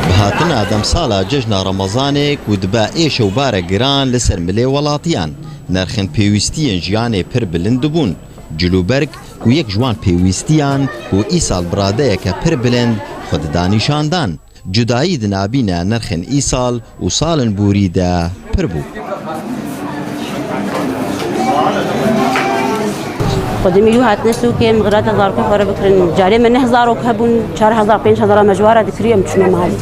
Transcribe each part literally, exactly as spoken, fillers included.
Bi hatina demsala cejna Remezanê ku dibe êşewbarek giran li ser milê welatiyan, nerxên pêwîstiyên jiyanê pir bilind dibûn. Cilûberg ku yek ji wan pêwîstiyan ku îsal bi radeyeke pir bilind xwe dida nîşandan. Cudayî di nabîna nirxên îsal û salên borî de pir bû. Xwedî mîlû hatine sûkê, min xirata zarokê xwe re bikirin. Carê me neh zarok hebûn, çar hezar, pênc hezar me ji wan re dikirî, em çûne malê.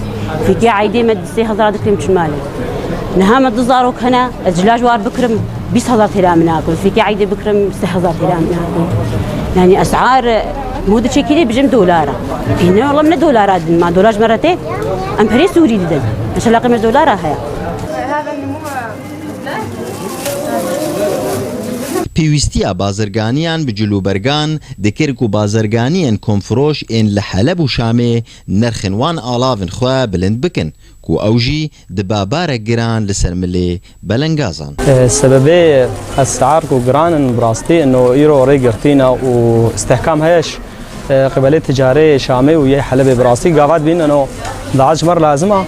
Fîkê eydê me sê hezar dikirî, em çûn malê. Niha me du zarok hene, ez cila ji wan bikirim, bîst hezar têra min nakin. Fîkê eydê bikirim, sê hezar têra min nakin. Yani esar, e, mû diçekî dê bijim dolara. Pîne oğlum ne dolara din, ma dolar ji me re tê? Em perê Sûrî didin. Eşelaqê me dolara heye. Pêwîstiya bazirganiyan bi cilûbergan dikir ku bazirganiyên komfiroş ên li Heleb û Şamê nirxên wan alavên xwe bilind bikin, ku ew jî dibe barek giran li ser milê belengazan. Sebebê esar ku giran in bi rastî ino îro rê girtîne û istehkam heye ji, e, qibelê ticarê Şamê û yê Helebê bi rastî gava dibîn ino daet ji me re lazim a,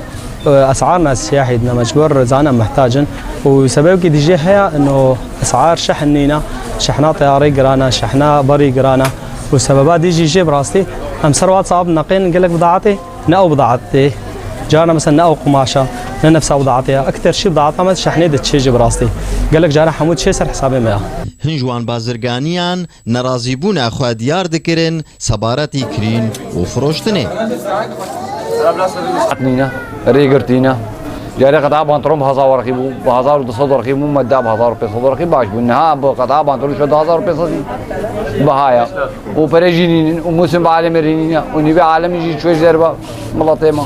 e, esar ne siyahî dine mecbur zana mehtac in û sebebekî dijî heye ino esar şehn nîne, şehna teyarê giran e, şehna barî giran e û sebeba dijî jê bi rastî em ser WhatsApp neqên gelek bidaetê. Ne ew bidaet tê. Carna mesela ne ew qumaşa, ne nefsa bidaetê ya. Ekter şî bidaeta me şehnê de çê ji bi rastî. Gelek cara hemû çê ser hesabê me ya. Hin ji wan bazirganiyan nerazîbûna xwe diyar dikirin sebaretî kirîn û firoştinê. Nîne, rêgirtî ne. Carê qeta pantolon bi hezar werqî bû, bi hezar û du sed werqî bû, me da bi hezar û pênc sed werqî baş bû. Niha bi qeta pantolon şo du hezar û pênc sed bihaya. û pere jî nînin û mûsim bi alemê rînîne û nîvê alemî jî çû ji derve miletê me.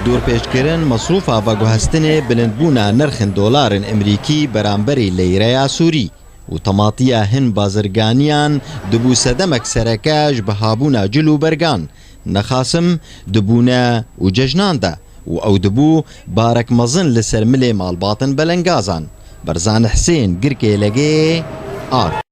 Dorpêçkirin, mesrûfa veguhestinê, bilindbûna nirxên dolarên Emerîkî beramberî leyreya Sûrî û tematiya hin bazirganiyan dibû sedemek sereke ji bihabûna cil û bergan, nexasim di bûne û cejnan de û ew dibû barek mezin li ser milê malbatên belengazan. Berzan Husên, Girkê Legê, Ard.